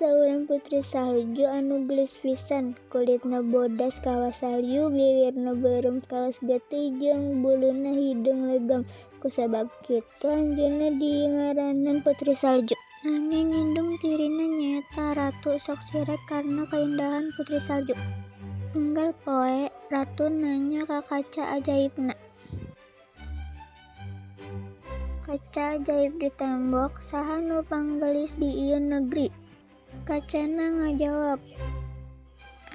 Saurang putri salju anu geulis pisan, kulitna bodas kawas salju, biwirna beureum kawas geuti jeung buluna hideung legam. Kusabab kitu anjeunna dingaranan Putri Salju. Nanging indung tirina nyaeta ratu sok sirek karena kaindahan Putri Salju. Unggal poe, ratu nanya ka kaca ajaibna. Kaca ajaib di tembok, saha nu panggeulis di ieu negeri? Kacana ngajawab,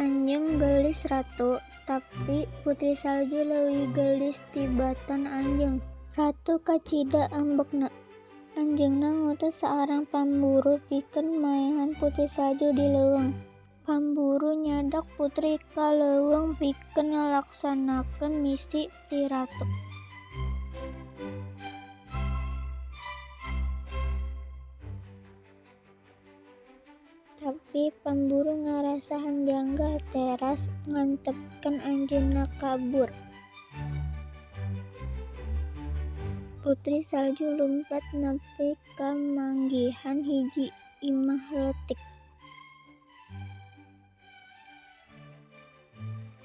Anjeun geulis ratu, tapi Putri Salju leuwih geulis tibatan anjeun. Ratu kacida ambekna. Anjeunna ngutus saurang pamburu pikeun maehan Putri Salju di leuweung. Pamburu nyadak putri ka leuweung pikeun ngalaksanakeun misi ti ratu. Tapi pamburu ngarasa hanjanggal teras ngantepkeun anjeunna kabur. Putri Salju lumpat nepi ka manggihan hiji imah leutik.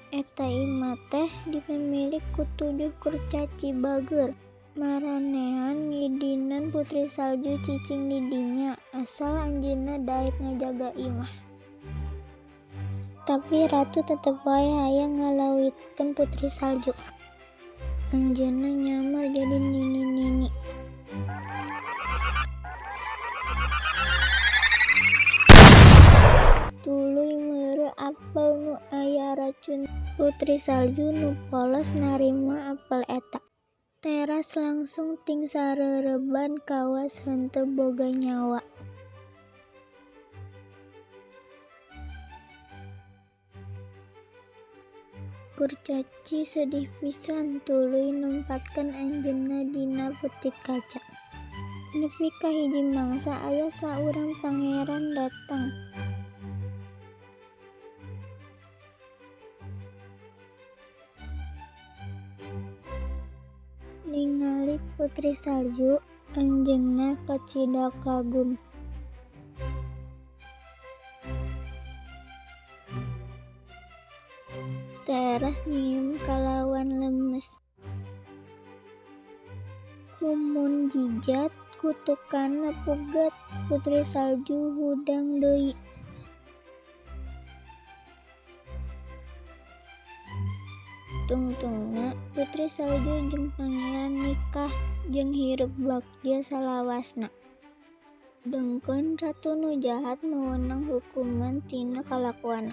Eta imah teh dipamilik ku tujuh kurcaci bageur. Maranehan ngidinan Putri Salju cicing di dinya asal anjeunna daek ngajaga imah. Tapi ratu tetep wae hayang ngaleuwitkeun Putri Salju. Anjeunna nyamar jadi nini-nini. Tuluy meureu apel nu aya racunna. Putri Salju nu polos narima apel eta. Teras langsung tingsareureban kawas henteu boga nyawa. Kurcaci sedih pisan tuluy nempatkeun anjeunna dina peti kaca. Nepi ka hiji mangsa aya saurang pangeran dateng. Ningali Putri Salju, anjeunna kacida kagum. Teras nyium kalawan lemes. Ku mukjizat kutukanna puget, Putri Salju hudang deui. Tungtungna, Putri Salju jeung pangeran nikah jeung hirup bagja salawasna. Sedengkeun ratu nu jahat meunang hukuman tina kalakuanna.